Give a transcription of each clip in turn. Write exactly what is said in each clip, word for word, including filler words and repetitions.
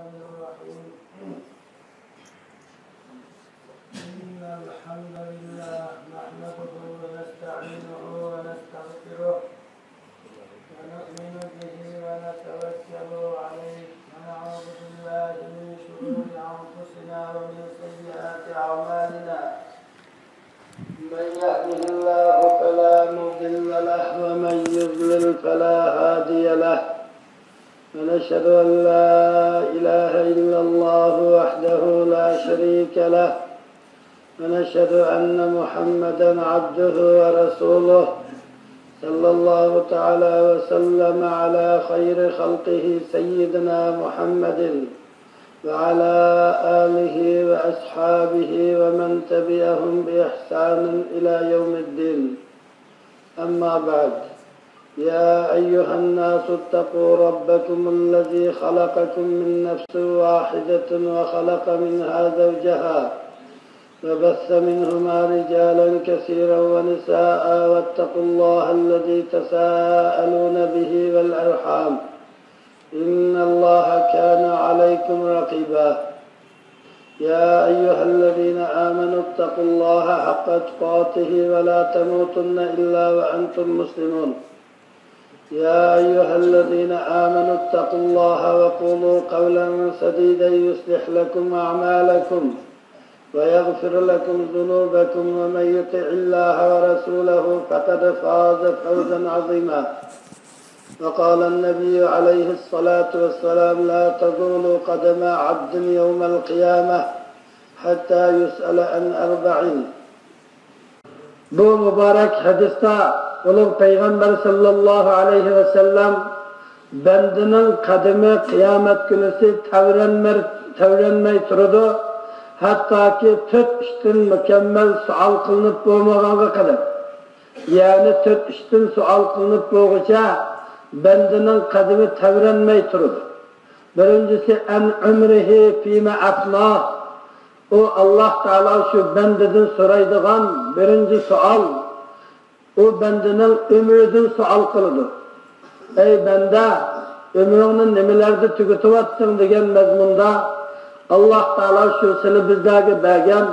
الرحمن الرحيم. إن الحمد لله نحمده ونستعينه ونستغفره ونؤمن به ونتوكل عليه ونعوذ بالله من شرور أنفسنا ومن سيئات أعمالنا. من يهده الله فلا مضل له ومن يضلل فلا هادي له. ونشهد أن لا إله إلا الله وحده لا شريك له. ونشهد أن محمدا عبده ورسوله، صلى الله تعالى وسلم على خير خلقه سيدنا محمد وعلى آله وأصحابه ومن تبعهم بإحسان إلى يوم الدين. أما بعد، يا أيها الناس اتقوا ربكم الذي خلقكم من نفس واحدة وخلق منها زوجها وبث منهما رجالا كثيرا ونساء واتقوا الله الذي تساءلون به والأرحام إن الله كان عليكم رقيبا. يا أيها الذين آمنوا اتقوا الله حق تقاته ولا تموتن إلا وأنتم مسلمون. يا أيها الذين آمنوا اتقوا الله وقولوا قولا سديدا يصلح لكم أعمالكم ويغفر لكم ذنوبكم ومن يطع الله ورسوله فقد فاز فوزا عظيما. وقال النبي عليه الصلاة والسلام: لا تزول قدما عبد يوم القيامة حتى يسأل عن أربع. بۇ مۇبارەك ھەدىستە ئۇلۇغ پەيغەمبەر ساللاللاھۇ ئەلەيھى ۋەسەللەم بەندىنىڭ قەدىمى قىيامەت كۈنىسى تەۋرەنمەر-، تەۋرەنمەي تۇرىدۇ، ھەتتاكى تۆت ئىشتىن مۇكەممەل سوئال قىلىنىپ بولمىغانغا قەدەر. يەنى تۆت ئىشتىن سوئال قىلىنىپ بولغۇچە بەندىنىڭ قەدىمى تەۋرەنمەي تۇرىدۇ. بىرىنچىسى، ئەن ئۆمرىھى فىمە ئەفناھ. ئۇ ئاللاھ تائالا شۇ بەندىدىن سورايدىغان بىرىنچى سوئال، ئۇ بەندىنىڭ ئۆمرىدىن سوئال قىلىدۇ. ئەي بەندە، ئۆمرۈڭنى نېمىلەردە تۈگىتىۋەتتىڭ؟ دېگەن مەزمۇندا ئاللاھ تائالا شۇ سىلى بىزلەرگە بەرگەن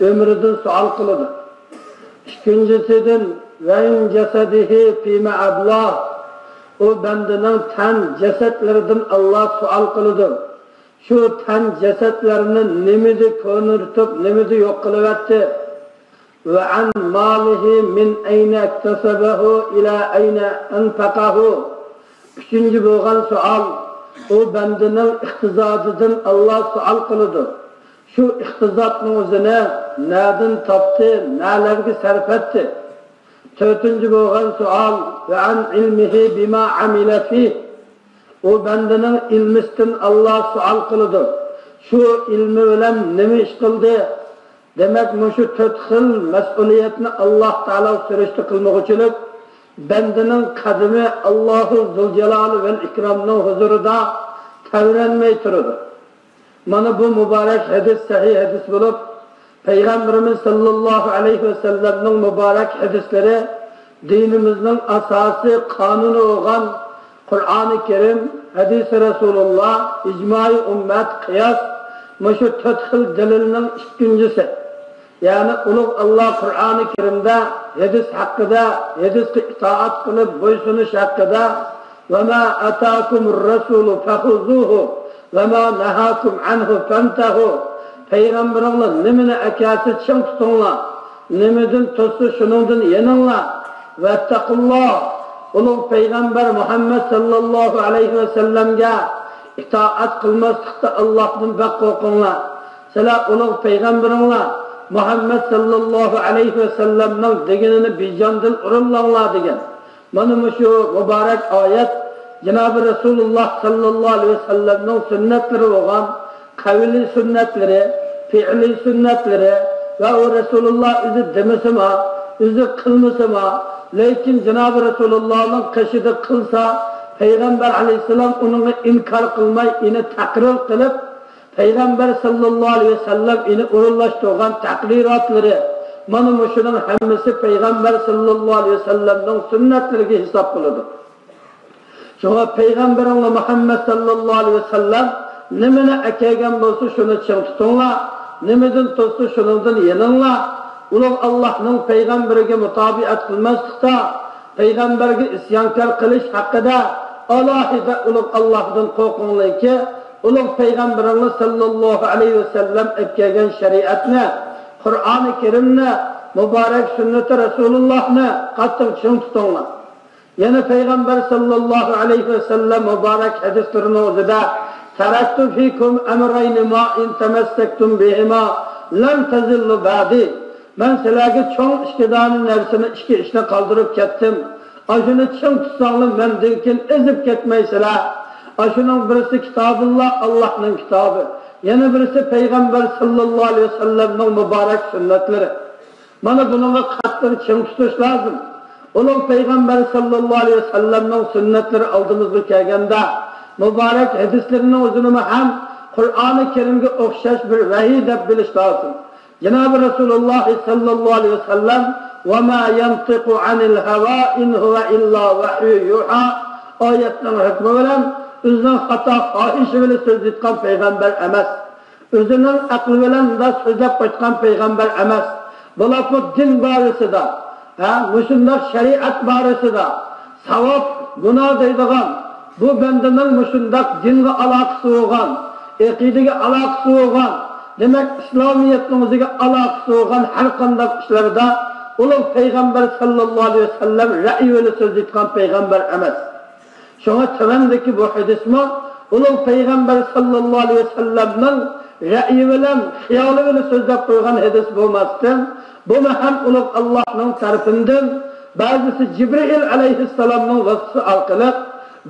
ئۆمرىدىن سوئال قىلىدۇ. ئىككىنچىسىدىن، ۋەئەن جەسەدىھى فىمە ئەبلاھ. ئۇ بەندىنىڭ تەن جەسەتلىرىدىن ئاللاھ سوئال قىلىدۇ. شۇ تەن جەسەتلەرنى نېمىدە كۆنۈرتۈپ، نېمىدە يوق قىلىۋەتتى؟ ۋەئەن مالىھى مىن ئەينە ئىكتەسەبەھۇ ئىلە ئەينە ئەنفەقەھۇ. ئۈچىنچى بولغان سوئال، ئۇ بەندىنىڭ ئىقتىسادىدىن ئاللاھ سوئال قىلىدۇ. شۇ ئىقتىسادنىڭ ئۆزىنى نەدىن تاپتى، نەلەرگە سەرپ ئەتتى؟ تۆتىنچى بولغان سوئال، ۋەئەن ئىلمىھى بىما ئەمىلە فىھ. ئۇ بەندىنىڭ ئىلمىسىدىن ئاللاھ سوئال قىلىدۇ. شۇ ئىلمى بىلەن نېمە ئىش قىلدى؟ دېمەك، مۇشۇ تۆت خىل مەسئۇلىيەتنى ئاللاھ تائالا سۈرۈشتە قىلمىغۇچىلىك، بەندىنىڭ قەدىمى ئاللاھۇ زۇلجالالى ۋەل ئىكرامنىڭ ھۇزۇرىدا تەۋرەنمەي تۇرىدۇ. مانا بۇ مۇبارەك ھەدىس سەھىھ ھەدىس بولۇپ، پەيغەمبىرىمىز ساللاللاھۇ ئەلەيھى ۋەسەللەمنىڭ مۇبارەك ھەدىسلىرى دىنىمىزنىڭ ئاساسىي قانۇنى بولغان قۇرئانى كەرىم، ھەدىسى رەسۇلۇللا، ئىجمائى ئۈممەت، قىياس، مۇشۇ تۆت خىل دەلىلنىڭ ئىككىنچىسى. يەنى ئۇلۇغ ئاللا قۇرئانى كەرىمدە ھەدىس ھەققىدە، ھەدىسكە ئىتائەت قىلىپ بويسۇنۇش ھەققىدە، ۋەما ئاتاكۇمۇر رەسۇلۇ فەخۇزۇھۇ ۋەما نەھاكۇم ئەنھۇ فەنتەھۇ. پەيغەمبىرىڭلار نېمىنى ئەكەلسە چىڭ تۇتۇڭلار، نېمىدىن توسسا شۇنىڭدىن يېنىڭلار. ۋەتتەقۇللا، ئۇلۇغ پەيغەمبەر مۇھەممەد ساللاللاھۇ ئەلەيھى ۋەسەللەمگە ئىتائەت قىلماسلىقتا ئاللاھتىن بەك قورقۇڭلار. سىلەر ئۇلۇغ پەيغەمبىرىڭلار مۇھەممەد ساللاللاھۇ ئەلەيھى ۋەسەللەمنىڭ دېگىنىنى بىجاندىل ئورۇنلاڭلار دېگەن. مانا مۇشۇ مۇبارەك ئايەت جانابى رەسۇلۇللا ساللاللاھۇ ئەلەيھى ۋەسەللەمنىڭ سۈننەتلىرى بولغان قەۋلىي سۈننەتلىرى، پېئلىي سۈننەتلىرى ۋە ئۇ رەسۇلۇللا ئۆزى دېمىسىمۇ، ئۆزى قىلمىسىمۇ، لېكىن جانابى رەسۇلۇللانىڭ قېشىدا قىلسا، پەيغەمبەر ئەلەيھىسسالام ئۇنىڭغا ئىنكار قىلماي، ئۇنى تەقرىر قىلىپ، پەيغەمبەر ساللاللاھۇ ئەلەيھى ۋەسەللەم ئۇنى ئورۇنلاشتۇرغان تەقرىراتلىرى، مانا مۇشۇنىڭ ھەممىسى پەيغەمبەر ساللاللاھۇ ئەلەيھى ۋەسەللەمنىڭ سۈننەتلىرىگە ھېساب بولىدۇ. شۇڭا پەيغەمبىرىڭلار مۇھەممەد ساللاللاھۇ ئەلەيھى ۋەسەللەم نېمىنى ئەكەلگەن بولسا، شۇنى چىڭ تۇتۇڭلار، نېمىدىن توسسا، شۇنىڭدىن يېنىڭلار. ئۇلۇغ ئاللاھنىڭ پەيغەمبىرىگە مۇتابىئەت قىلماسلىقتا، پەيغەمبەرگە ئىسيانكار قىلىش ھەققىدە ئالاھىدە ئۇلۇغ ئاللاھدىن قورقۇڭلاركى، ئۇلۇغ پەيغەمبىرىڭلار ساللاللاھۇ ئەلەيھى ۋەسەللەم ئەپكەلگەن شەرىئەتنى، قۇرئانى كەرىمنى، مۇبارەك سۈننىتى رەسۇلۇللاھنى قاتتىق چىڭ تۇتۇڭلار. يەنە پەيغەمبەر ساللاللاھۇ ئەلەيھى ۋەسەللەم مۇبارەك ھەدىسلىرىنىڭ ئۆزىدە، تەرەكتۇ فىكۇم ئەمرەينى ما ئىن تەمەسسەكتۇم بىھىما لەن تەزىللۇ بەدى. مەن سىلەرگە چوڭ ئىككى دانە نەرسىنى، ئىككى ئىشنى قالدۇرۇپ كەتتىم. ئاشۇنى چىڭ تۇتساڭلار، مەندىن كېيىن ئېزىپ كەتمەيسىلەر. ئاشۇنىڭ بىرسى كىتابۇللا، ئاللاھنىڭ كىتابى. يەنە بىرسى پەيغەمبەر ساللاللاھۇ ئەلەيھى ۋەسەللەمنىڭ مۇبارەك سۈننەتلىرى. مانا بۇنىڭغا قاتتىق چىڭ تۇتۇش لازىم. ئۇلۇغ پەيغەمبەر ساللاللاھۇ ئەلەيھى ۋەسەللەمنىڭ سۈننەتلىرى ئالدىمىزغا كەلگەندە، مۇبارەك ھەدىسلىرىنىڭ ئۆزىنىمۇ ھەم قۇرئانى كەرىمگە ئوخشاش بىر ۋەھىي دەپ بىلىش لازىم. جانابى رەسۇلۇللاھ ساللاللاھۇ ئەلەيھى ۋەسەللەم، «ۋە ما يەنتىقۇ ئەنىل ھەۋا ئىن ھۇۋە ئىللا ۋەھيۇ يۇھا» ئايەتنىڭ ھۆكمى بىلەن ئۆزىنىڭ خاتا خاھىشى بىلەن سۆزلەيدىغان پەيغەمبەر ئەمەس. ئۆزىنىڭ ئەقلى بىلەن مۇنداق سۆزلەپ قويغان پەيغەمبەر ئەمەس. بولۇپمۇ دىن بارىسىدا، ھە، مۇشۇنداق شەرىئەت بارىسىدا، ساۋاب، گۇناھ دەيدىغان، بۇ بەندىنىڭ مۇشۇنداق دىنغا ئالاقىسى بولغان، ئەقىدىگە ئالاقىسى بولغان، دېمەك، ئىسلامىيەتنىڭ ئۆزىگە ئالاقىسى بولغان ھەر قانداق ئىشلاردا ئۇلۇغ پەيغەمبەر ساللاللاھۇ ئەلەيھى ۋەسەللەم رەئىي بىلەن سۆزلەيدىغان پەيغەمبەر ئەمەس. شۇڭا تۆۋەندىكى بۇ ھەدىسمۇ ئۇلۇغ پەيغەمبەر ساللاللاھۇ ئەلەيھى ۋەسەللەمنىڭ رەئىي بىلەن، خىيالى بىلەن سۆزلەپ قويغان ھەدىس بولماستىن، بۇمۇ ھەم ئۇلۇغ ئاللاھنىڭ تەرىپىدىن، بەزىسى جىبرىئىل ئەلەيھىسسالامنىڭ ۋاسىتىسى ئارقىلىق،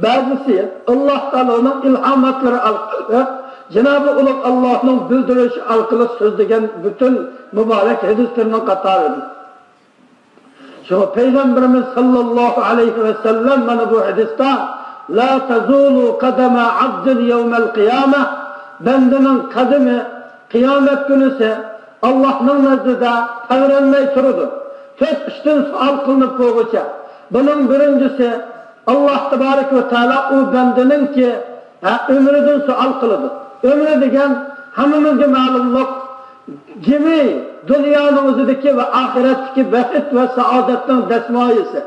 بەزىسى ئاللاھ تائالانىڭ ئىلھاماتلىرى ئارقىلىق، جانابى ئۇلۇغ ئاللاھنىڭ بىلدۈرۈشى ئارقىلىق سۆزلىگەن پۈتۈن مۇبارەك ھەدىسلىرىنىڭ قاتارىدىن. شۇڭا پەيغەمبىرىمىز ساللاللاھۇ ئەلەيھى ۋەسەللەم مانا بۇ ھەدىستە، «لا تزول قدما عبد يوم القيامة»، بەندىنىڭ قەدىمى قىيامەت كۈنىسى ئاللاھنىڭ نەزىرىدە تەۋرەنمەي تۇرىدۇ. تۆت ئىشتىن سوئال قىلىنىپ بولغۇچە. بۇنىڭ بىرىنچىسى، ئاللاھ تەبارەك ۋە تائالا ئۇ بەندىنىڭكى، ھە، ئۆمرىدىن سوئال قىلىدۇ. ئۆمرى دېگەن ھەممىمىزگە مەلۇملۇق، جىمى دۇنيانىڭ ئۆزىدىكى ۋە ئاخىرەتتىكى بەخت ۋە سائادەتنىڭ دەسمايىسى.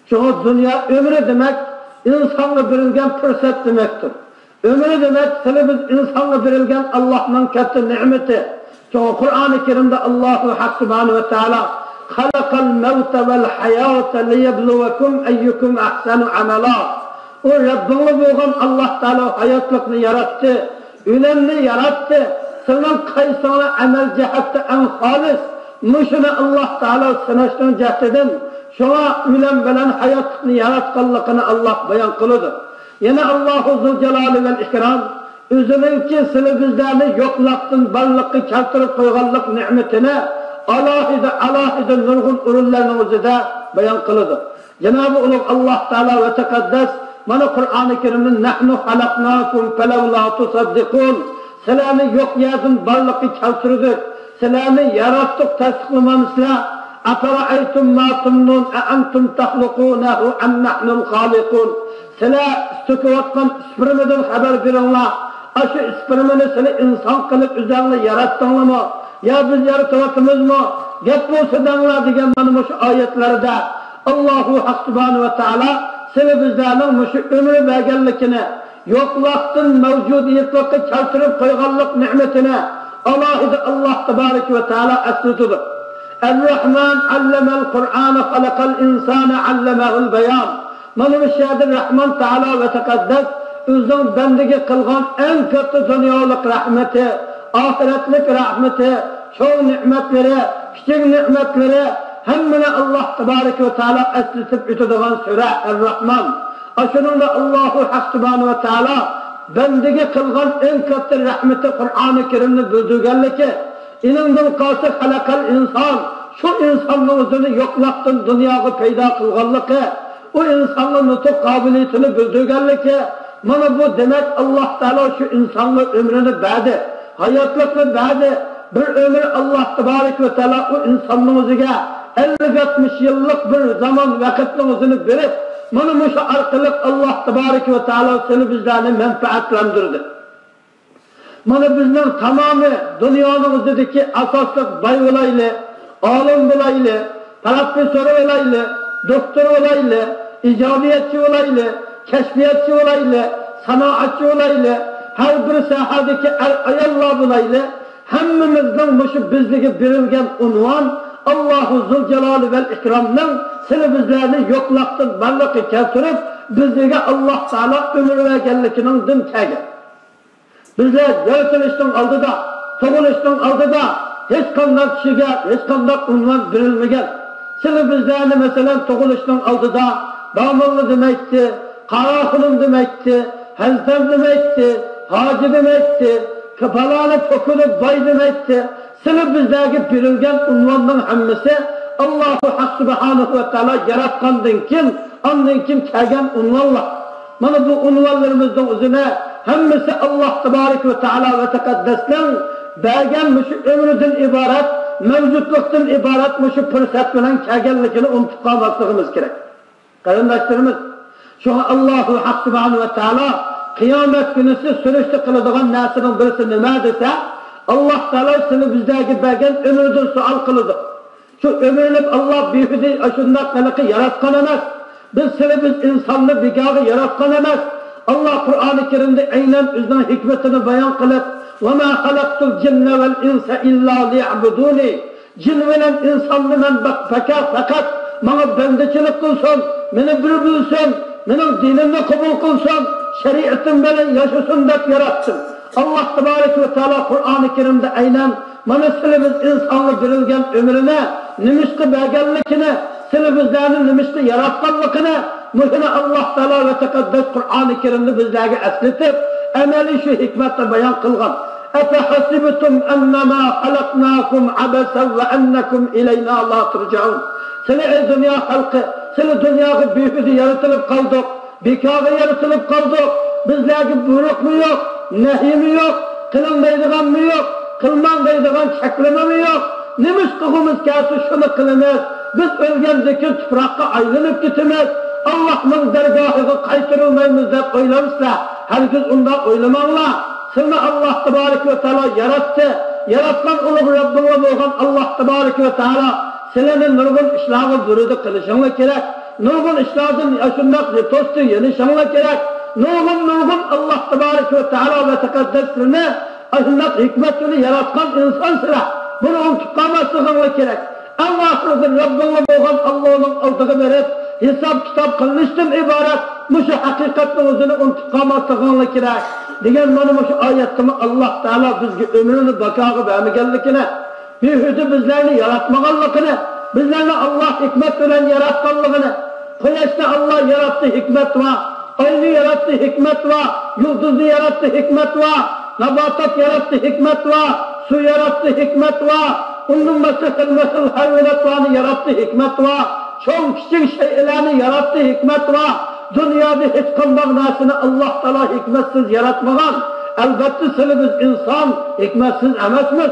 شۇڭا دۇنيا ئۆمرى دېمەك، ئىنسانغا بېرىلگەن پۇرسەت دېمەكتۇر. ئۆمرى دېمەك، سىلى بىز ئىنسانغا بېرىلگەن ئاللاھنىڭ كاتتا نېمىتى. شۇڭا قۇرئانى كەرىمدە ئاللاھۇ ھەق سۇبھانەھۇ ۋە تائالا، «خلق الموت والحياة ليبلوكم أيكم أحسن عملا». ئۇ رەببىڭلار بولغان ئاللاھ تائالا ھاياتلىقنى ياراتتى، ئۆلۈمنى ياراتتى. سىلىنىڭ قايسىڭلار ئەمەل جەھەتتە ئەڭ خالىس؟ مۇشۇنى ئاللاھ تائالا سىناشنىڭ جەھىتىدىن، شۇڭا ئۆلۈم بىلەن ھاياتلىقنى ياراتقانلىقىنى ئاللاھ بايان قىلىدۇ. يەنە ئاللاھۇ زۇلجالالى ۋەل ئىكرام ئۆزىنىڭكى سىلى بىزلەرنى يوقلۇقتىن بارلىققا كەلتۈرۈپ قويغانلىق نېمىتىنى ئالاھىدە، ئالاھىدە نۇرغۇن ئورۇنلارنىڭ ئۆزىدە بايان قىلىدۇ. جانابى ئۇلۇغ ئاللاھ تائالا ۋە تەقەددەس مانا قۇرئانى كەرىمدە، «نحن خلقناكم فلولا تصدقون»، سىلەرنى يوق يەردىن بارلىققا كەلتۈردۇق، سىلەرنى ياراتتۇق، تەستىقلىمامسىلەر؟ «أفرأيتم ما تمنون أأنتم تخلقونه أم نحن الخالقون»، سىلەر تۆكۈۋاتقان ئىسپېرمىدىن خەۋەر بېرىڭلار. ئاشۇ ئىسپېرمىنى سىلەر ئىنسان قىلىپ ئۆزەڭلار ياراتتىڭلارمۇ؟ يا بىز يارىتىۋاتىمىزمۇ؟ گەپ بولسا دەڭلار دېگەن مانا مۇشۇ ئايەتلەردە ئاللاھۇ ھەق سۇبھانەھۇ ۋە تائالا سىلى بىزلەرنىڭ مۇشۇ ئۆمرى بەرگەنلىكىنى، يوقلۇقتىن مەۋجۇدىيەتلىككە كەلتۈرۈپ قويغانلىق نېمىتىنى ئالاھىدە ئاللاھ تەبارەك ۋە تائالا ئەسلىتىدۇ. الرحمن علم القرآن خلق الإنسان علمه البيان. مانا مۇشۇ يەردە رەھمان تائالا ۋە تەقەددەس ئۆزىنىڭ بەندىگە قىلغان ئەڭ كاتتا دۇنيالىق رەھمىتى، ئاخىرەتلىك رەھمىتى، چوڭ نېمەتلىرى، كىچىك نېمەتلىرى، ھەممىنى ئاللاھ تەبارەك ۋە تائالا ئەسلىتىپ ئۆتىدىغان سۈرە ئەر-راھمان. ئاشۇنىڭدا ئاللاھۇ ھەق سۇبھانەھۇ ۋە تائالا بەندىگە قىلغان ئەڭ كاتتا رەھمىتى قۇرئانى كەرىمنى بىلدۈرگەنلىكى، ئېنىڭدىن قالسا خەلەقەل ئىنسان، شۇ ئىنساننىڭ ئۆزىنى يوقلۇقتىن دۇنياغا پەيدا قىلغانلىقى، ئۇ ئىنسانغا نۇتۇق قابىلىيىتىنى بىلدۈرگەنلىكى، مانا بۇ دېمەك، ئاللاھ تائالا شۇ ئىنسانغا ئۆمرىنى بەردى، ھاياتلىقنى بەردى. بىر ئۆمۈر ئاللاھ تەبارەك ۋە تائالا ئۇ ئىنساننىڭ ئۆزىگە ئەللىك ئاتمىش يىللىق بىر زامان ۋاقىتنىڭ ئۆزىنى بېرىپ، مانا مۇشۇ ئارقىلىق ئاللاھ تەبارەك ۋە تائالا سىلى بىزلەرنى مەنپەئەتلەندۈردى. مانا بىزنىڭ تامامى دۇنيانىڭ ئۆزىدىكى ئاساسلىق باي بولايلى، ئالىم بولايلى، پروفېسسور بولايلى، دوكتور بولايلى، ئىجادىيەتچى بولايلى، كەشپىياتچى بولايلى، سانائەتچى بولايلى، ھەر بىر ساھەدىكى ئەر-ئاياللار بولايلى، ھەممىمىزنىڭ مۇشۇ بىزلىگە بېرىلگەن ئۇنۋان ئاللاھۇ زۇلجالالى ۋەل ئىكرامنىڭ سىلى بىزلەرنى يوقلۇقتىن بارلىققا كەلتۈرۈپ، بىزلەرگە ئاللاھ تائالا ئۆمۈر بەرگەنلىكىنىڭدىن كەلگەن. بىزلەر يارىتىلىشنىڭ ئالدىدا، تۇغۇلۇشنىڭ ئالدىدا ھېچقانداق كىشىگە ھېچقانداق ئۇنۋان بېرىلمىگەن. سىلى بىزلەرنى، مەسىلەن، تۇغۇلۇشنىڭ ئالدىدا داموللا دېمەيتتى، قاراخۇنۇم دېمەيتتى، ھەزرەت دېمەيتتى، ھاجى دېمەيتتى، پالانى، پوكىنى، باي دېمەيتتى. سىلى بىزلەرگە بېرىلگەن ئۇنۋاننىڭ ھەممىسى ئاللاھۇ ھەق سۇبھانەھۇ ۋە تائالا ياراتقاندىن كېيىن، ئاندىن كېيىن كەلگەن ئۇنۋانلار. مانا بۇ ئۇنۋانلىرىمىزنىڭ ئۆزىنى ھەممىسى ئاللاھ تەبارەك ۋە تائالا ۋە تەقەددەسنىڭ بەرگەن مۇشۇ ئۆمرىدىن ئىبارەت، مەۋجۇتلۇقتىن ئىبارەت مۇشۇ پۇرسەت بىلەن كەلگەنلىكىنى ئۇنتۇپ قالماسلىقىمىز كېرەك. قېرىنداشلىرىمىز، شۇڭا ئاللاھۇ ھەق سۇبھانەھۇ ۋە تائالا قىيامەت كۈنىسى سۈرۈشتە قىلىدىغان نەرسىنىڭ بىرسى نېمە دېسە، ئاللاھ تائالا سىلى بىزلەرگە بەرگەن ئۆمرىدىن سوئال قىلىدۇ. شۇ ئۆمۈرنى ئاللاھ بىھۇدە ئاشۇنداق ھېلىقى ياراتقان ئەمەس. بىز سىلى بىز ئىنساننى بىكارغا ياراتقان ئەمەس. ئاللاھ قۇرئانى كەرىمدە ئەينەن ئۆزىنىڭ ھېكمىتىنى بايان قىلىپ، «وما خلقت الجن والإنس إلا ليعبدون». جىن بىلەن ئىنساننى مەن بەك-، پەكە-، پەقەت ماڭا بەندىچىلىك قىلسۇن، مېنى بىر بىلسۇن، مېنىڭ دىنىمنى قوبۇل قىلسۇن، شەرىئىتىم بىلەن ياشىسۇن دەپ ياراتتىم. ئاللاھ تەبارەك ۋە تائالا قۇرئانى كەرىمدە ئەينەن مانا سىلى بىز ئىنسانغا بېرىلگەن ئۆمرىنى نېمىشقا بەرگەنلىكىنى، سىلى بىزلەرنى نېمىشقا ياراتقانلىقىنى مۇشۇنى ئاللاھ تائالا ۋە تەقەددەس قۇرئانى كەرىمدە بىزلەرگە ئەسلىتىپ، ئەمەلىي شۇ ھېكمەتتە بايان قىلغان. «أفحسبتم أنما خلقناكم عبثا وأنكم إلينا لا ترجعون». سىلى، ئەي دۇنيا خەلقى، سىلى دۇنياغا بىھۇدە يارىتىلىپ قالدۇق، بىكارغا يارىتىلىپ قالدۇق. بىزلەرگە بۇيرۇقمۇ يوق، نەھيىمۇ يوق، قىلىڭ دەيدىغانمۇ يوق، قىلماڭ دەيدىغان چەكلىمىمۇ يوق. نېمە ئىش قىلغۇمىز كەلسە شۇنى قىلىمىز. بىز ئۆلگەندىن كېيىن تۇپراققا ئايلىنىپ كېتىمىز. ئاللاھنىڭ دەرگاھىغا قايتۇرۇلمايمىز دەپ ئويلامسىلەر؟ ھەرگىز ئۇنداق ئويلىماڭلار. سىلىنى ئاللاھ تەبارەك ۋە تائالا ياراتتى. ياراتقان ئۇلۇغ رەببىڭلار بولغان ئاللاھ تەبارەك ۋە تائالا سىلىنى نۇرغۇن ئىشلارغا بۇيرۇدى قىلىشىڭلار كېرەك. نۇرغۇن ئىشلاردىن ئاشۇنداق توستى يېنىشىڭلار كېرەك. نۇرغۇن، نۇرغۇن ئاللاھ تەبارەك ۋە تائالا ۋە تەقەددەس سىلىنى ئاشۇنداق ھېكمەت بىلەن ياراتقان ئىنسان سىلەر. بۇنى ئۇنتۇپ قالماسلىقىڭلار كېرەك. ئەڭ ئاخىرىدا رەببىڭلار بولغان ئاللاھنىڭ ئالدىغا بېرىپ، ھېساب-كىتاب قىلىنىشتىن ئىبارەت مۇشۇ ھەقىقەتنىڭ ئۆزىنى ئۇنتۇپ قالماسلىقىڭلار كېرەك، دېگەن مانا مۇشۇ ئايەتتىمۇ ئاللاھ تائالا بىزگە ئۆمرىنى بىكارغا بەرمىگەنلىكىنى، بىھۇدە بىزلەرنى ياراتمىغانلىقىنى، بىزلەرنى ئاللاھ ھېكمەت بىلەن ياراتقانلىقىنى، قۇياشنى ئاللاھ ياراتتى، ھېكمەت بار. ئاينى ياراتتى، ھېكمەت بار. يۇلتۇزنى ياراتتى، ھېكمەت بار. ناباتات ياراتتى، ھېكمەت بار. سۇ ياراتتى، ھېكمەت بار. ئۇندىن باشقا خىلمۇ خىل ھايۋاناتلارنى ياراتتى، ھېكمەت بار. چوڭ كىچىك شەيئىلەرنى ياراتتى، ھېكمەت بار. دۇنيادا ھېچقانداق نەرسىنى ئاللاھ تائالا ھېكمەتسىز ياراتمىغان. ئەلبەتتە، سىلى بىز ئىنسان ھېكمەتسىز ئەمەسمىز.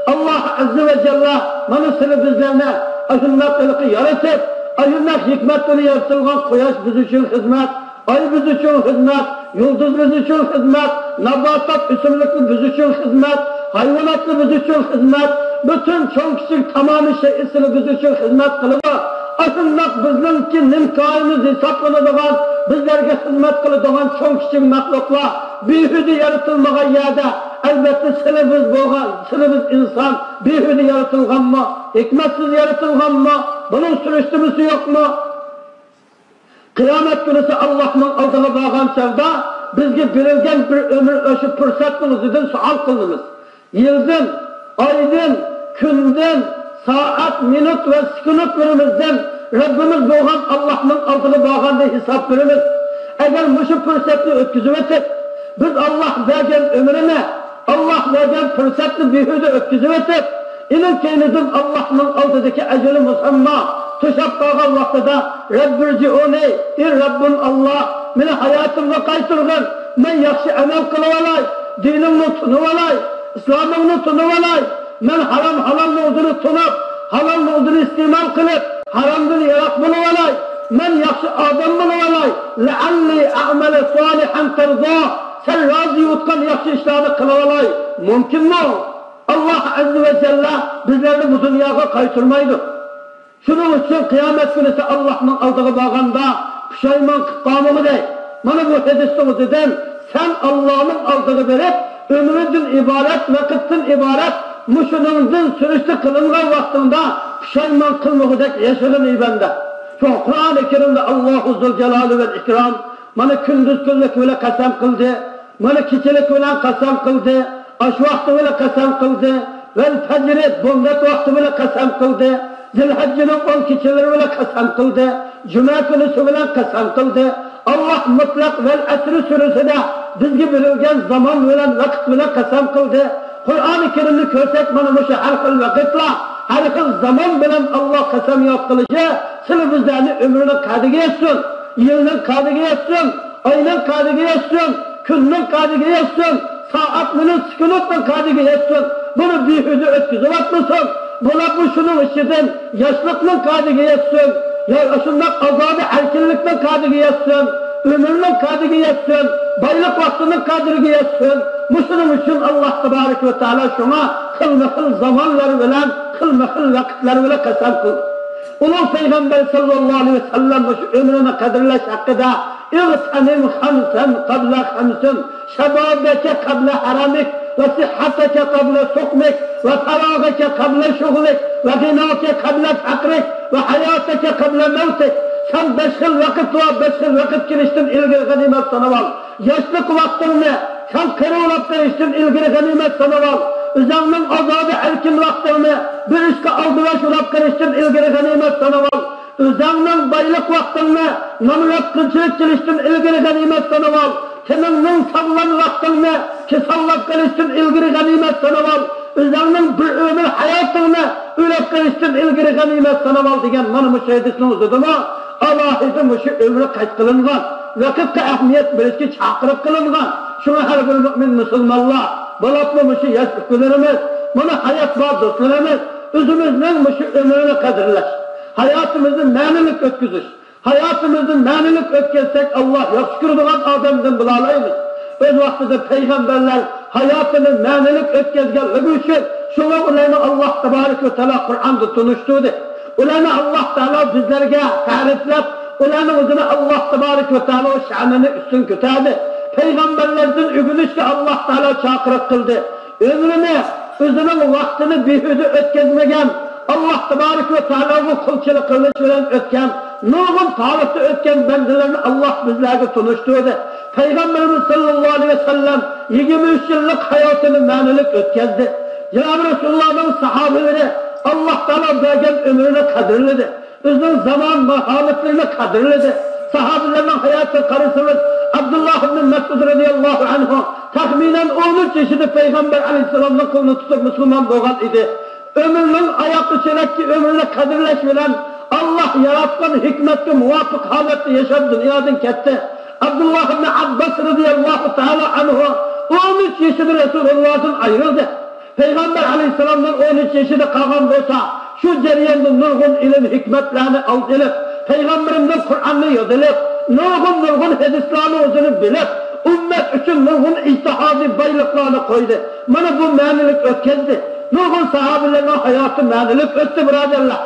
ئاللاھ ئەززە ۋە جەللە مانا سىلى بىزلەرنى ئاشۇنداق ھېلىقى يارىتىپ، ئاشۇنداق ھېكمەت بىلەن يارىتىلغان قۇياش بىز ئۈچۈن خىزمەت، ئاي بىز ئۈچۈن خىزمەت، يۇلتۇز بىز ئۈچۈن خىزمەت، ناباتات ئۆسۈملۈكلەر بىز ئۈچۈن خىزمەت، ھايۋاناتلار بىز ئۈچۈن خىزمەت، پۈتۈن چوڭ كىچىك تامامى شەيئى سىلى بىز ئۈچۈن خىزمەت قىلىدۇ. ئاشۇنداق بىزنىڭكى نىمكايىمىز ھېسابلىنىدىغان، بىزلەرگە خىزمەت قىلىدىغان چوڭ كىچىك مەخلۇقلار بىھۇدە يارىتىلمىغان يەردە، ئەلۋەتتە، سىلى بىز بولغان، سىلى بىز ئىنسان بىھۇدە يارىتىلغانمۇ؟ ھېكمەتسىز يارىتىلغانمۇ؟ بۇنىڭ سۈرۈشتىمىسى يوقمۇ؟ قىيامەت كۈنىسى ئاللاھنىڭ ئالدىغا بارغان چاغدا بىزگە بېرىلگەن بىر ئۆمۈر، ئاشۇ پۇرسەتنىڭ ئۆزىدىن سوئال قىلىنىمىز. يىلدىن، ئايدىن، كۈندىن، سائەت، مىنۇت ۋە سېكۇنتلىرىمىزدىن رەببىمىز بولغان ئاللاھنىڭ ئالدىغا بارغاندا ھېساب بېرىمىز. ئەگەر مۇشۇ پۇرسەتنى ئۆتكۈزۈۋېتىپ، بىز ئاللاھ بەرگەن ئۆمرىنى، ئاللاھ بەرگەن پۇرسەتنى بىھۇدە ئۆتكۈزۈۋېتىپ، ئېنىڭ كەينىدىن ئاللاھنىڭ ئالدىدىكى ئەجىلى مۇسەمما توشاپ قالغان ۋاقتىدا، «رەببىرجىئۇنى»، ئى رەببىم ئاللاھ، مېنى ھاياتىمغا قايتۇرغىن، مەن ياخشى ئەمەل قىلىۋالاي، دىنىمنى تونۇۋالاي، ئىسلامىمنى تونۇۋالاي، مەن ھارام ھالالنىڭ ئۆزىنى تونۇپ، ھالالنىڭ ئۆزىنى ئىستېمال قىلىپ، ھارامدىن يىراق بولۇۋالاي، مەن ياخشى ئادەم بولۇۋالاي، لەئەللى ئەئمەلە سالىھەن تەرزا، سەن رازى بولغان ياخشى ئىشلارنى قىلىۋالاي. مۇمكىنمۇ؟ ئاللاھ ئەززە ۋە جەللە بىزلەرنى بۇ دۇنياغا قايتۇرمايدۇ. شۇنىڭ ئۈچۈن قىيامەت كۈنىسى ئاللاھنىڭ ئالدىغا بارغاندا پۇشايمان قىلىپ قالمىغۇدەك. مانا بۇ ھەدىسنىڭ ئۆزىدىن سەن ئاللاھنىڭ ئالدىغا بېرىپ، ئۆمرىدىن ئىبارەت، ۋاقىتتىن ئىبارەت، مۇشۇنىڭدىن سۈرۈشتە قىلىنغان ۋاقتىڭدا پۇشايمان قىلمىغۇدەك ياشىغىن، ئەي بەندە. شۇڭا قۇرئانى كەرىمدە ئاللاھۇ زۇلجالالى ۋەل ئىكرام مانا كۈندۈز كۈنلۈك بىلەن قەسەم قىلدى، مانا كېچىلىك بىلەن قەسەم قىلدى، ئاش ۋاقتى بىلەن قەسەم قىلدى، ۋەل پەجرى، بومدات ۋاقتى بىلەن قەسەم قىلدى، زىلھەججىنىڭ ئون كېچىلىرى بىلەن قەسەم قىلدى، جۈمە كۈنىسى بىلەن قەسەم قىلدى. ئاللاھ مۇتلەق ۋەل ئەسرى سۈرىسىدە بىزگە بېرىلگەن زامان بىلەن ۋاقىت بىلەن قەسەم قىلدى. قۇرئانى كەرىمنى كۆرسەك، مانا مۇشۇ ھەر خىل ۋاقىتلار، ھەر خىل زامان بىلەن ئاللاھ قەسەمياد قىلىشى، سىلى بىزلەرنى ئۆمرىنىڭ قەدرىگە يەتسۇن، يىلنىڭ قەدرىگە يەتسۇن، ئاينىڭ قەدرىگە يەتسۇن، كۈننىڭ قەدرىگە يەتسۇن، سائەت، مىنۇت، سېكۇنتنىڭ قەدرىگە يەتسۇن. بۇنى بىھۇدە ئۆتكۈزۈۋاتمىسۇن. بۇلار مۇشۇنىڭ ئىچىدىن ياشلىقنىڭ قەدرىگە يەتسۇن، يا شۇنداق ئازادە ئەركىنلىكنىڭ قەدرىگە يەتسۇن، ئۆمۈرنىڭ قەدرىگە يەتسۇن، بايلىق ۋاقتىنىڭ قەدرىگە يەتسۇن. مۇشۇنىڭ ئۈچۈن ئاللاھ تەبارەك ۋە تائالا شۇڭا خىلمۇ خىل زامانلار بىلەن، خىلمۇ خىل ۋاقىتلار بىلەن قەسەم قىلدى. ئۇلۇغ پەيغەمبەر ساللاللاھۇ ئەلەيھى ۋەسەللەم مۇشۇ ئۆمرىنى قەدىرلەش ھەققىدە، اغتنم خمسا قبل خمس، شبابك قبل هرمك، وصحتك قبل سقمك، وفراغك قبل شغلك، وغناك قبل فقرك، وحياتك قبل موتك. سەن بەش خىل ۋاقىت بار، بەش خىل ۋاقىت كېلىشتىن ئىلگىرى غەنىيمەت سانىۋال. ياشلىق ۋاقتىڭنى سەن قېرى بولاپ قېلىشتىن ئىلگىرى غەنىيمەت سانىۋال. ئۆزۈڭنىڭ ئازادە ئەركىن ۋاقتىڭنى بىر ئىشقا ئالدىراش بولاپ قېلىشتىن ئىلگىرى غەنىيمەت سانىۋال. ئۆزۈڭنىڭ بايلىق ۋاقتىڭنى نامراتچىلىق كېلىشتىن ئىلگىرى غەنىيمەت سانىۋال. تېنىڭنىڭ ساغلام ۋاقتىڭنى كېسەللەپ قېلىشتىن ئىلگىرى غەنىيمەت سانىۋال. ئۆزۈڭنىڭ بىر ئۆمۈر ھاياتىڭنى ئۆلۈپ قېلىشتىن ئىلگىرى غەنىيمەت سانىۋال دېگەن مانا مۇشۇ ھەدىسنىڭ ئۆزىدىمۇ ئالاھىدە مۇشۇ ئۆمرى قەيت قىلىنغان، ۋاقىتقا ئەھمىيەت بېرىشكە چاقىرىق قىلىنغان. شۇڭا ھەر بىر مۆمىن مۇسۇلمانلار، بولۇپمۇ مۇشۇ ياش ئۇكىلىرىمىز، مانا ھايات بار دوستلىرىمىز، ئۆزىمىزنىڭ مۇشۇ ئۆمرىنى قەدىرلەش، ھاياتىمىزنى مەنىلىك ئۆتكۈزۈش، ھاياتىمىزنى مەنىلىك ئۆتكۈزسەك، ئاللاھ ياخشى كۆرىدىغان ئادەمدىن بولالايمىز. ئۆز ۋاقتىدا پەيغەمبەرلەر ھاياتىنى مەنىلىك ئۆتكۈزگەنلىكى ئۈچۈن، شۇڭا ئۇلارنى ئاللاھ تەبارەك ۋە تائالا قۇرئاندا تونۇشتۇردى. ئۇلارنى ئاللاھ تائالا بىزلەرگە تەرىپلەپ، ئۇلارنىڭ ئۆزىنى ئاللاھ تەبارەك ۋە تائالا شەنىنى ئۈستۈن كۆتەردى. پەيغەمبەرلەردىن ئۆگىنىشكە ئاللاھ تائالا چاقىرىق قىلدى. ئۆمرىنى، ئۆزىنىڭ ۋاقتىنى بىھۇدە ئۆتكۈزمىگەن، ئاللاھ تەبارەك ۋە تائالاغا قۇلچىلىق قىلىش بىلەن ئۆتكەن، نۇرغۇن تارىختا ئۆتكەن بەندىلەرنى ئاللاھ بىزلەرگە تونۇشتۇردى. پەيغەمبىرىمىز ساللاللاھۇ ئەلەيھى ۋەسەللەم يىگىرمە ئۈچ يىللىق ھاياتىنى مەنىلىك ئۆتكۈزدى. جانابى رەسۇلۇللاھنىڭ ساھابىلىرى ئاللاھ تائالا بەرگەن ئۆمرىنى قەدىرلىدى. ئۆزىنىڭ زامان ماھالەتلىرىنى قەدىرلىدى. ساھابىلەرنىڭ ھاياتىغا قارىسىڭىز، ئابدۇللاھ ئىبنى مەسئۇد رەزىياللاھۇ ئەنھۇ تەخمىنەن ئون ئۈچ يېشىدا پەيغەمبەر ئەلەيھىسسالامنىڭ قولىنى تۇتۇپ مۇسۇلمان بولغان ئىدى. ئۆمرىنىڭ ئاياغقا چېلەككى ئۆمرىنى قەدىرلەش بىلەن ئاللاھ ياراتقان ھېكمەتكە مۇۋاپىق ھالەتتە ياشاپ دۇنيادىن كەتتى. ئابدۇللاھ ئىبنى ئابباس رەزىياللاھۇ تائالا ئەنھۇ ئون ئۈچ يېشىدا رەسۇلۇللاھتىن ئايرىلدى. پەيغەمبەر ئەلەيھىسسالامدىن ئون ئۈچ يېشىدا قالغان بولسا، شۇ جەرياندا نۇرغۇن ئىلىم ھېكمەتلەرنى ئالدى ئېلىپ، پەيغەمبىرىمدىن قۇرئاننى ياد ئېلىپ، نۇرغۇن، نۇرغۇن ھەدىسلەرنى ئۆزىنى بىلىپ، ئۈممەت ئۈچۈن نۇرغۇن ئىجتىھادىي بايلىقلارنى قويدى. مانا بۇ مەنىلىك ئۆتكەزدى. نۇرغۇن ساھابىلەرنىڭ ھاياتى مەنىلىك ئۆتتى، بۇرادەرلەر.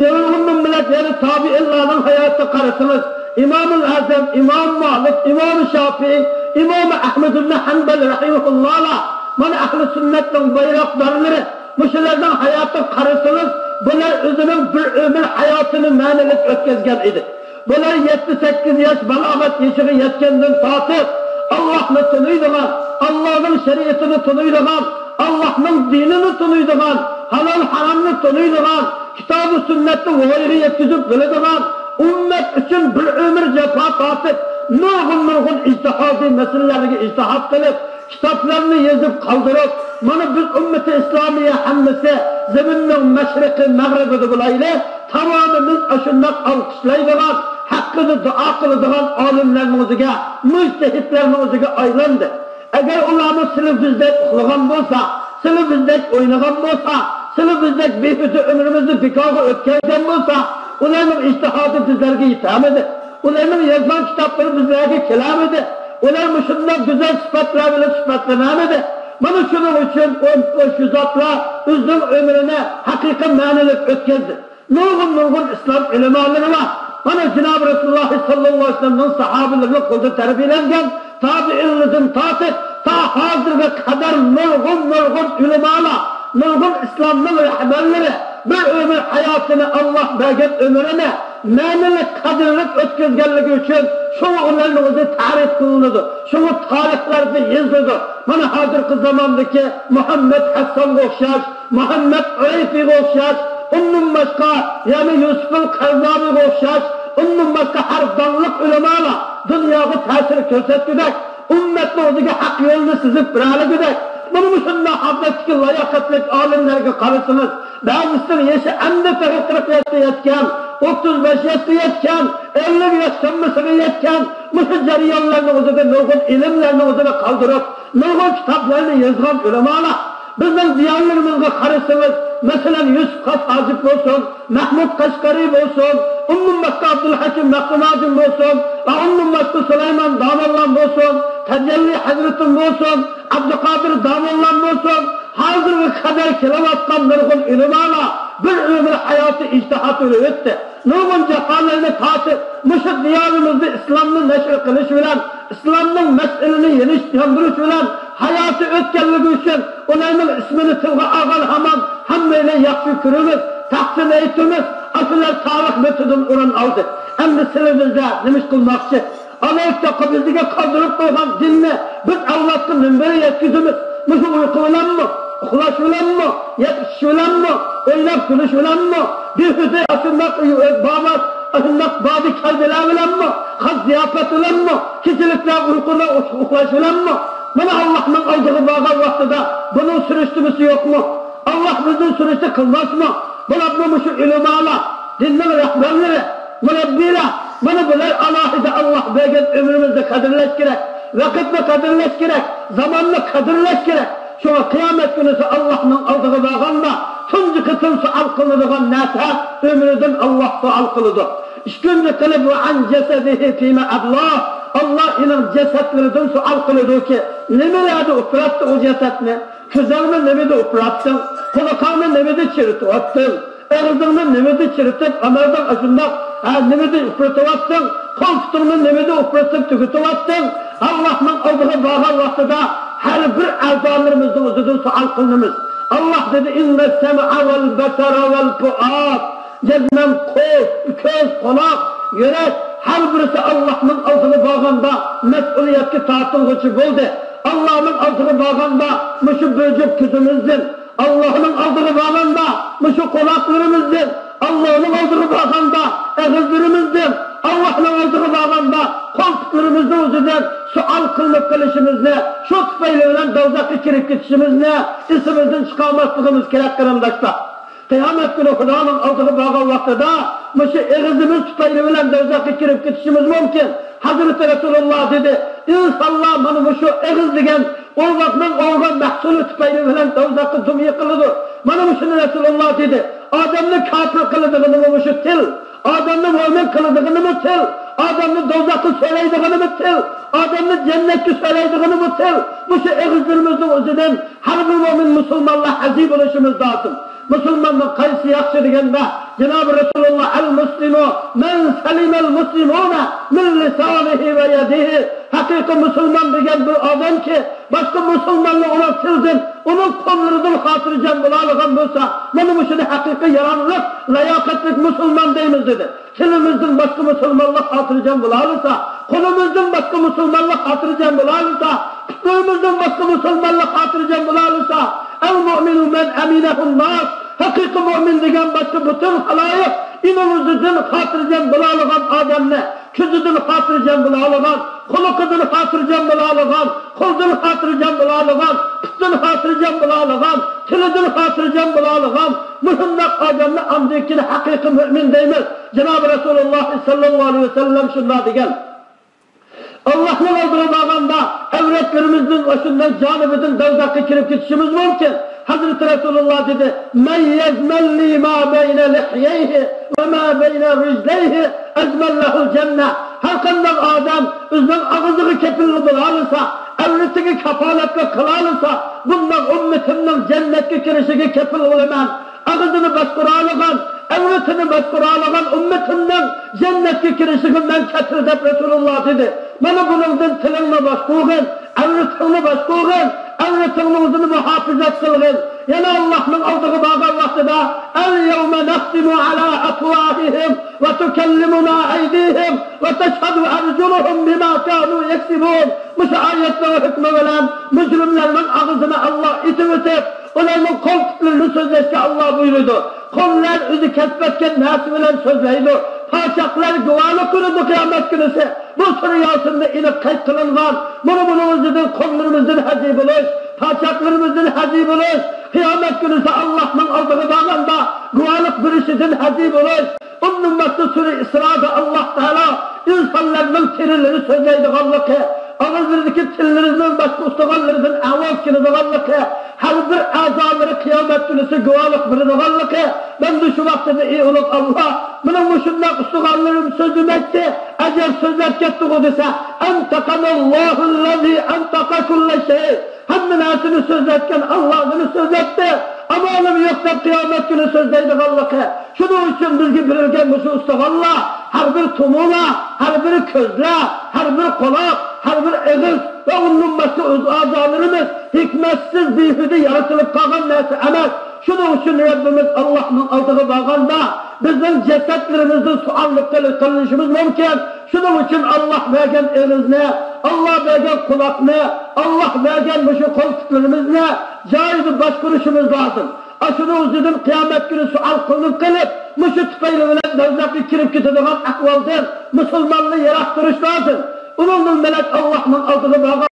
ئۇنىڭدىن بىلەن يەنە تابىئىنلارنىڭ ھاياتىغا قارىسىڭىز، ئىمامۇل ئەزەم، ئىمام مالىك، ئىمام شافىئى، ئىمام ئەھمەد ئىبنى ھەنبەل رەھىمەھۇللاھلار، مانا ئەھلى سۈننەتنىڭ بايراقدارلىرى، مۇشۇلارنىڭ ھاياتىغا قارىسىڭىز، بۇلار ئۆزىنىڭ بىر ئۆمۈر ھاياتىنى مەنىلىك ئۆتكۈزگەن ئىدى. بۇلار يەتتە، سەككىز ياش بالاغەت يېشىغا يەتكەندىن تارتىپ، ئاللاھنى تونۇيدىغان، ئاللاھنىڭ شەرىئىتىنى تونۇيدىغان، ئاللاھنىڭ دىنىنى تونۇيدىغان، ھالال ھارامنى تونۇيدىغان، كىتابى سۈننەتنى ۋايىغا يەتكۈزۈپ بىلىدىغان، ئۈممەت ئۈچۈن بىر ئۆمۈر جاپا تارتىپ، نۇرغۇن، نۇرغۇن ئىجتىھادىي مەسىلىلەرگە ئىجتىھاد قىلىپ، كىتابلارنى يېزىپ قالدۇرۇپ، مانا بىز ئۈممىتى ئىسلامىيە ھەممىسى زېمىننىڭ مەشرىقى مەغرىبىدا بولايلى، تامامىمىز ئاشۇنداق ئالقىشلايدىغان، ھەققىدە دۇئا قىلىدىغان ئالىملەرنىڭ ئۆزىگە، مۇجتەھىدلەرنىڭ ئۆزىگە ئايلاندى. ئەگەر ئۇلارمۇ سىلى بىزدەك ئۇخلىغان بولسا، سىلى بىزدەك ئوينىغان بولسا، سىلى بىزدەك بىھۇدە ئۆمرىمىزنى بىكارغا ئۆتكۈزگەن بولسا، ئۇلارنىڭ ئىجتىھادى بىزلەرگە يېتەلمىدى. ئۇلارنىڭ يازغان كىتابلىرى بىزلەرگە كېلەلمىدى. ئۇلار مۇشۇنداق گۈزەل سۈپەتلەر بىلەن سۈپەتلىنەلىدى. مانا شۇنىڭ ئۈچۈن ئۇ، ئۇ شۇ زاتلار ئۆزىنىڭ ئۆمرىنى ھەقىقىي مەنىلىك ئۆتكۈزدى. نۇرغۇن، نۇرغۇن ئىسلام ئۆلىمالىرى بار. مانا جىنابى رەسۇلۇللاھ ساللاللاھۇ ئەلەيھى ۋەسەللەمنىڭ ساھابىلىرىنىڭ قولىدا تەربىيەلەنگەن تابىئىنلاردىن تارتىپ تا ھازىرغا قەدەر نۇرغۇن، نۇرغۇن ئۆلىمالار، نۇرغۇن ئىسلامنىڭ رەھبەرلىرى بىر ئۆمۈر ھاياتىنى، ئاللاھ بەرگەن ئۆمرىنى مەنىلىك، قەدىرلىك ئۆتكۈزگەنلىكى ئۈچۈن شۇڭا ئۇلارنىڭ ئۆزى تەرىپ قىلىنىدۇ، شۇڭا تارىخلاردا يېزىلىدۇ. مانا ھازىرقى زاماندىكى مۇھەممەد ھەسسانغا ئوخشاش، مۇھەممەد ئۇرەيپىغا ئوخشاش، ئۇندىن باشقا يەنى يۈسۈپۇل قەرزاۋىغا ئوخشاش، ئۇندىن باشقا ھەر داڭلىق ئۆلىمالار دۇنياغا تەسىر كۆرسەتكۈدەك، ئۈممەتنىڭ ئۆزىگە ھەق يولىنى سىزىپ بېرەلىگۈدەك، مانا مۇشۇنداق ھالەتتىكى لاياقەتلىك ئالىملەرگە قارىسىڭىز، بەزىسىنىڭ يېشى ئەمدى تېخى قىرىق ياشقا يەتكەن، ئوتتۇز بەش ياشقا يەتكەن، ئەللىك ياش شاممىسىغا يەتكەن، مۇشۇ جەريانلارنىڭ ئۆزىدە نۇرغۇن ئىلىملەرنى ئۆزىدە قالدۇرۇپ، نۇرغۇن كىتابلارنى يازغان ئۆلىمالار. بىزنىڭ دىيارلىرىمىزغا قارىسىڭىز، مەسىلەن، يۈسۈپ خاس ھاجىپ بولسۇن، مەھمۇد قەشقەرى بولسۇن، ئۇندىن باشقا ئابدۇلھەكىم مەخدۇم ھاجىم بولسۇن، ۋە ئۇندىن باشقا سۇلايمان داموللام بولسۇن، تەجەللى ھەزرىتىم بولسۇن، ئابدۇقادىر داموللام بولسۇن، ھازىرغا قەدەر كېلىۋاتقان نۇرغۇن ئۆلىمالار بىر ئۆمۈر ھاياتى ئىجتىھات بىلەن ئۆتتى. نۇرغۇن جاپالارنى تارتىپ، مۇشۇ دىيارىمىزدا ئىسلامنى نەشر قىلىش بىلەن، ئىسلامنىڭ مەسئىلىنى يېنىش، ياندۇرۇش بىلەن ھاياتى ئۆتكەنلىكى ئۈچۈن ئۇلارنىڭ ئىسمىنى تىلغا ئالغان ھامان ھەممەيلەن ياخشى كۆرىمىز، تەھسىن ئېيتىمىز. ئاشۇلار تارىخ بېتىدىن ئورۇن ئالدى. ئەمدى سىلىمىزدە نېمە ئىش قىلماقچى؟ ئالايىتتاققا بىزگە قالدۇرۇپ قويغان دىننى بىز ئەۋلادقا نېمە بىلەن يەتكۈزىمىز؟ مۇشۇ ئۇيقۇ بىلەنمۇ؟ ئۇخلاش بىلەنمۇ؟ يەپ ئىچىش بىلەنمۇ؟ ئويناپ كۈلۈش بىلەنمۇ؟ بىھۇدە ئاشۇنداق بابات، ئاشۇنداق بادى كەلدىلەر بىلەنمۇ؟ خاس زىياپەت بىلەنمۇ؟ كېچىلىكلەر ئۇيقۇدا ئۇخ-، ئۇخلاش بىلەنمۇ؟ مانا ئاللاھنىڭ ئالدىغا بارغان ۋاقتىدا بۇنىڭ سۈرۈشتىمىسى يوقمۇ؟ ئاللاھ بىزدىن سۈرۈشتە قىلماسمۇ؟ بولۇپمۇ مۇشۇ ئۆلىمالار، دىننىڭ رەھبەرلىرى، مۇرەببىيلەر، مانا بۇلار ئالاھىدە ئاللاھ بەرگەن ئۆمرىمىزنى قەدىرلەش كېرەك، ۋاقىتنى قەدىرلەش كېرەك، زاماننى قەدىرلەش كېرەك. شۇڭا قىيامەت كۈنىسى ئاللاھنىڭ ئالدىغا بارغاندا تۇنجى قېتىم سوئال قىلىنىدىغان نەرسە ئۆمرىدىن ئاللاھ سوئال قىلىدۇ. ئىككىنچى قىلىپ، ۋە ئەن جەسەدىھى فىما ئەبلاه، ئاللاھ ئېنىڭ جەسەتلىرىدىن سوئال قىلىدۇكى، نېمىلەردە ئۇپراتتى ئۇ جەسەتنى؟ كۆزۈڭنى نېمىدە ئۇپراتتىڭ؟ قۇلىقىڭنى نېمىدە چىرىتىۋەتتىڭ؟ ئېغىزىڭنى نېمىدە چىرىتىپ، ئەمەلدىڭ ئاشۇنداق، ھە، نېمىدە ئۇپرىتىۋەتتىڭ؟ قول پۇتۇڭنى نېمىدە ئۇپرىتىپ تۈگىتىۋەتتىڭ؟ ئاللاھنىڭ ئالدىغا بارغان ۋاقتىدا ھەر بىر ئەزالىرىمىزنىڭ ئۆزىدىن سوئال قىلىنىمىز. ئاللاھ دېدى، ئىننەس سەمئە ۋەل بەسەرە ۋەل فۇئاد. جەزمەن قول، كۆز، قۇلاق، يۈرەك، ھەر بىرسى ئاللاھنىڭ ئالدىغا بارغاندا مەسئۇلىيەتكە تارتىلغۇچى بولدى. ئاللاھنىڭ ئالدىغا بارغاندا مۇشۇ بىر جۈپ كۆزىمىزدىن، ئاللاھنىڭ ئالدىغا بارغاندا مۇشۇ قۇلاقلىرىمىزدىن، ئاللاھنىڭ ئالدىغا بارغاندا ئېغىزلىرىمىزدىن، ئاللاھنىڭ ئالدىغا بارغاندا قول پۇتلىرىمىزنىڭ ئۆزىدىن سوئال قىلىنىپ قېلىشىمىزنى، شۇ تۈپەيلى بىلەن دوزاخقا كىرىپ كېتىشىمىزنى ئېسىمىزدىن چىقارماسلىقىمىز كېرەك، قېرىنداشلار. قىيامەت كۈنى خۇدانىڭ ئالدىغا بارغان ۋاقتىدا مۇشۇ ئېغىزىمىز تۈپەيلى بىلەن دوزاخقا كىرىپ كېتىشىمىز مۇمكىن. ھەزرىتى رەسۇلۇللاھ دېدى، ئىنسانلار مانا مۇشۇ ئېغىز دېگەن ئوغۇتنىڭ ئوغۇت مەھسۇلى تۈپەيلى بىلەن دوزاخقا دۇم يېقىلىدۇ. مانا مۇشۇنى رەسۇلۇللاھ دېدى. ئادەمنى كاپىر قىلىدىغىنىمۇ مۇشۇ تىل. ئادەمنى مۆمىن قىلىدىغىنىمۇ تىل. ئادەمنى دوزاخقا سۆرەيدىغىنىمۇ تىل. ئادەمنى جەننەتكە سۆرەيدىغىنىمۇ تىل. مۇشۇ ئېغىزلىرىمىزنىڭ ئۆزىدىن ھەر بىر مۆمىن مۇسۇلمانلار ھەزى بولۇشىمىز لازىم. مۇسۇلماننىڭ قايسى ياخشى دېگەندە، جانابى رەسۇلۇللاھ، ئەل مۇسلىمۇ مەن سەلىمەل مۇسلىمۇنە مىن لىسانىھى ۋە يەدىھى. ھەقىقىي مۇسۇلمان دېگەن بىر ئادەمكى، باشقا مۇسۇلمانلار ئۇنىڭ تىلىدىن، ئۇنىڭ قوللىرىدىن خاتىرجەم بولالىغان بولسا، مانا مۇشۇنى ھەقىقىي ياراملىق، لاياقەتلىك مۇسۇلمان دەيمىز، دېدى. تىلىمىزدىن باشقا مۇسۇلمانلار خاتىرجەم بولالىسا، قولىمىزدىن باشقا مۇسۇلمانلار خاتىرجەم بولالىسا، پۇتلىرىمىزدىن باشقا مۇسۇلمانلار خاتىرجەم بولالىسا، ئەل مۇئمىنۇ مەن ئەمىنەھۇن ناس، ھەقىقىي مۇئمىن دېگەن باشقا پۈتۈن خالايىق ئىنىڭ ئۆزىدىن خاتىرجەم بولالىغان ئادەمنى، كۆزىدىن خاتىرجەم بولالىغان، قۇلىقىدىن خاتىرجەم بولالىغان، قولدىن خاتىرجەم بولالىغان، پۇتتىن خاتىرجەم بولالىغان، تىلىدىن خاتىرجەم بولالىغان مۇشۇنداق ئادەمنى ئاندىن كېيىن ھەقىقىي مۆمىن دەيمىز. جانابى رەسۇلۇللاھ سەللەللاھۇ ئەلەيھى ۋەسەللەم شۇنداق دېگەن. ئاللاھنىڭ ئالدىغا بارغاندا ئەۋرەتلىرىمىزنىڭ ئاشۇنداق جانىبىدىن دوزاخقا كىرىپ كېتىشىمىز مۇمكىن. ھەزرىتى رەسۇلۇللاھ دېدى، مەن يەزمەن لى ما بەينە لىھيەيھى ۋە ما بەينە رىجلەيھى ئەزمەن لەھۇل جەننە. ھەرقانداق ئادەم ئۆزىنىڭ ئاغزىغا كېپىللىك بولالىسا، ئەۋرىتىگە كاپالەتلىك قىلالىسا، بۇنداق ئۈممىتىمنىڭ جەننەتكە كىرىشىگە كېپىل بولىمەن. ئاغزىنى باشقۇرالىغان، ئەۋرىتىنى باشقۇرالىغان ئۈممىتىمنىڭ جەننەتكە كىرىشىگە مەن كېپىل، دەپ رەسۇلۇللا دېدى. مانا بۇنىڭدىن تىلىڭنى باشقۇرغىن، ئەۋرىتىڭنى باشقۇرغىن، ئەۋرىتىڭنى ئۆزىنى مۇھاپىزەت قىلغىن. يەنە ئاللاھنىڭ ئالدىغا بارغان ۋاقتىدا، اليوم نختم على أفواههم وتكلمنا أيديهم وتشهد أرجلهم بما كانوا يكسبون. مۇشۇ ئايەتنىڭ ھۆكمى بىلەن مۇجرىملارنىڭ ئاغزىنى ئاللاھ ئېتىۋېتىپ، ئۇلارنىڭ قول پۇتلىرىنى سۆزلەشكە ئاللاھ بۇيرۇيدۇ. قوللار ئۆزى كەسىپ ئەتكەن نەرسە بىلەن سۆزلەيدۇ. پاچاقلار گۇۋاھلىق بېرىدۇ قىيامەت كۈنىسى. بۇ سۈرە ياسىندا ئېنىق قەيت قىلىنغان. مانا بۇنىڭ ئۆزىدىن قوللىرىمىزدىن ھەزى بولۇش، پاچاقلىرىمىزدىن ھەزى بولۇش، قىيامەت كۈنىسى ئاللاھنىڭ ئالدىغا بارغاندا گۇۋاھلىق بېرىشىدىن ھەزى بولۇش. ئۇندىن باشقا سۈرە ئىسرادا ئاللاھ تائالا ئىنسانلارنىڭ تېرىلىرى سۆزلەيدىغانلىقى، ئاغزىلىرىدىكى تىللىرىنىڭ باشقا ئۇستىخانلىرىدىن ئاۋاز كېلىدىغانلىقى، ھەر بىر ئەزالىرى قىيامەت كۈنىسى گۇۋاھلىق بېرىدىغانلىقى. مەندە شۇ ۋاقتىدا، ئى ئۇلۇغ ئاللاھ، مېنىڭ مۇشۇنداق ئۇستىخانلىرىم سۆزلىمەيتتى، ئەجەب سۆزلەپ كەتتىغۇ دېسە، أنطقنا الله الذي أنطق كل شيء. ھەممە نەرسىنى سۆزلەتكەن ئاللاھ مېنى سۆزلەتتى. ئامالىم يوق دەپ قىيامەت كۈنى سۆزلەيدىغانلىقى. شۇنىڭ ئۈچۈن بىزگە بېرىلگەن مۇشۇ ئۇستىخانلار، ھەر بىر تومۇرلار، ھەر بىر كۆزلەر، ھەر بىر قۇلاق، ھەر بىر ئېغىز ۋە ئۇندىن باشقا ئۆز ئەزالىرىمىز ھېكمەتسىز، بىھۇدە يارىتىلىپ قالغان نەرسە ئەمەس. شۇنىڭ ئۈچۈن رەببىمىز ئاللاھنىڭ ئالدىغا بارغاندا، بىزنىڭ جەسەتلىرىمىزدىن سوئاللىق قىلىنىشىمىز مۇمكىن. شۇنىڭ ئۈچۈن ئاللاھ بەرگەن ئېغىزنى، ئاللاھ بەرگەن قۇلاقنى، ئاللاھ بەرگەن مۇشۇ قول پۇتلىرىمىزنى جايىدا باشقۇرۇشىمىز لازىم. ئاشۇنىڭ ئۆزىدىن قىيامەت كۈنى سوئال قىلىنىپ قېلىپ، مۇشۇ تۈپەيلى بىلەن دوزاخقا كىرىپ كېتىدىغان ئەھۋالدىن مۇسۇلماننى يىراق تۇرۇش لازىم. ئۇنىڭدىن بېلەت ئاللاھنىڭ ئالدىغا بارغان